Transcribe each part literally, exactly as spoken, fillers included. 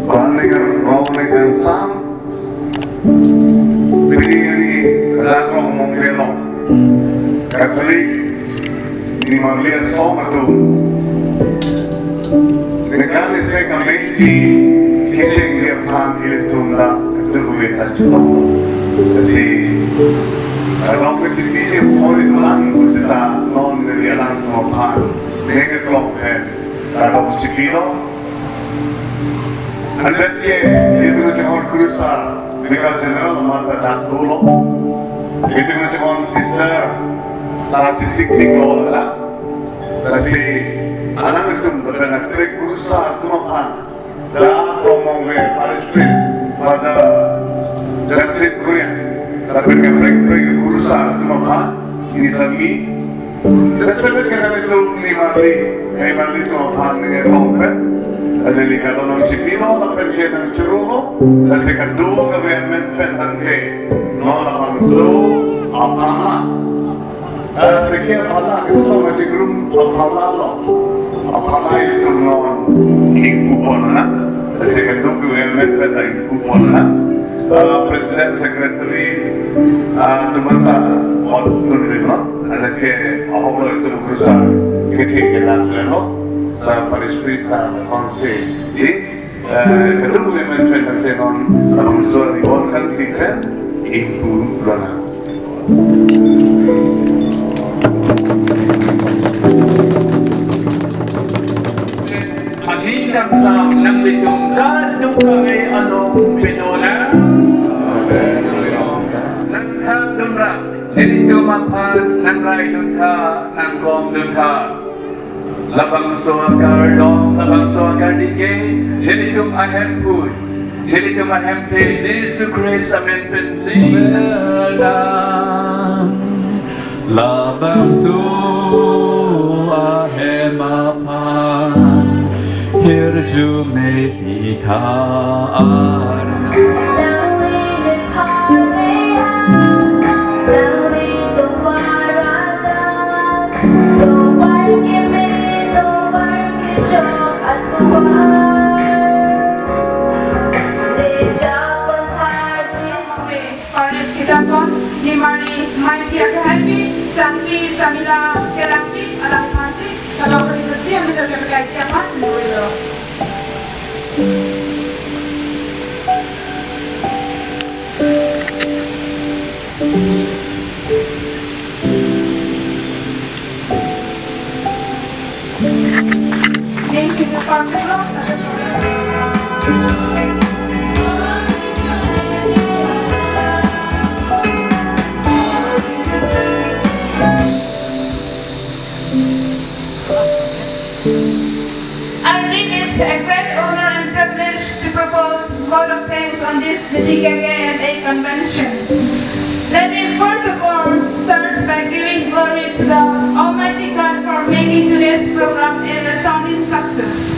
Koan ning, rong ning, sang. Pini ini Rakrong Mongkre along Catholic Nimarli Asong atum ningkan isi kami kechengji aphan ilitum ta keduk kave ta chetong. Si along kechipiji hori lang pusita non neli alangtum aphan ningkan klong pen kardom chipilo. Andet ke, itum kachehon kurusar, Vicar General amat ta dak dolo. Itum kachehon Sister ta chisik tik lo la. Lasi alangtum lapen kaprek kurusar atum aphan, dak Krongmongve Parish Priest Father Justin Kurian, lapen kaprek kaprek kurusar atum aphan, nisami Testament ke nanglitum Nimarli, Nimarli atum aphan ning erong pen, neli kardom nangchipilo lapen ke nangchirolo, lasi kadokave amen pen tangte, non labangso aphan, eh, seke aphan, itu nama cingrum aphan lo, aphan itu non ingpu pon na, lasi kadokave amen pen ingpu pon na, eh, President Secretary, eh, atum anta on tun rin lo. Anke ahok lo itum kurusar kethi kelang lo, sa Parish Priest ta sonsi di, eh, keduk amen pen tangte non labangso ni on kan tikren ingpu lona. Aning kangsam nanglitum kadokave along pedona. Nangthak dunra, nelitum aphan nangrai duntha, nangkong duntha. Labangso akardom, labangso akardike, nelitum ahemphu, nelitum ahemphe Jisu Christ amen pensi. Labangso ahem aphan hirjume pi kha arna. Parish kitapon, Nimarli, Maiti Akehaipi, Sangpi, Samila, Kerangpi, alangphansi, kalau kali kesiam kita pakai siapa, semua itu. I deem it a great honor and privilege to propose vote of thanks on this D T K K N A convention. Let me first of all start by giving glory to the Almighty God for making today's program a resounding success.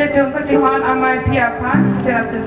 Itum kachinghon amei aphi aphan cherapdun.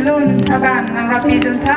Lun thaban nang rapi dun tha.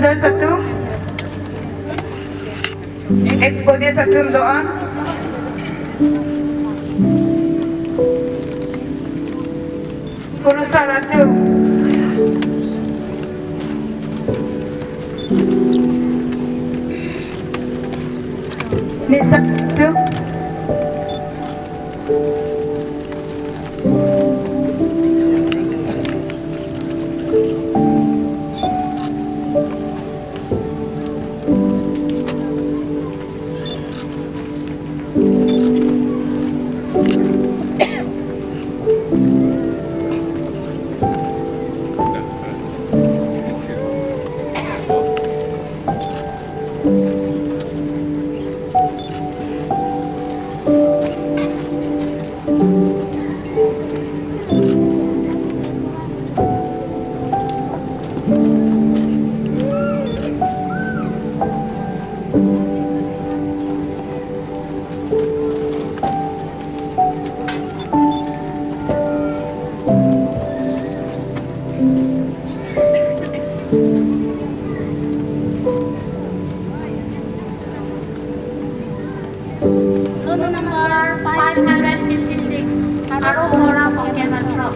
Sir atum, ex-body atum do-an. Kurusar atum. Mesa atum. Roll number five hundred fifty-six, Aro Bora Bokemantro.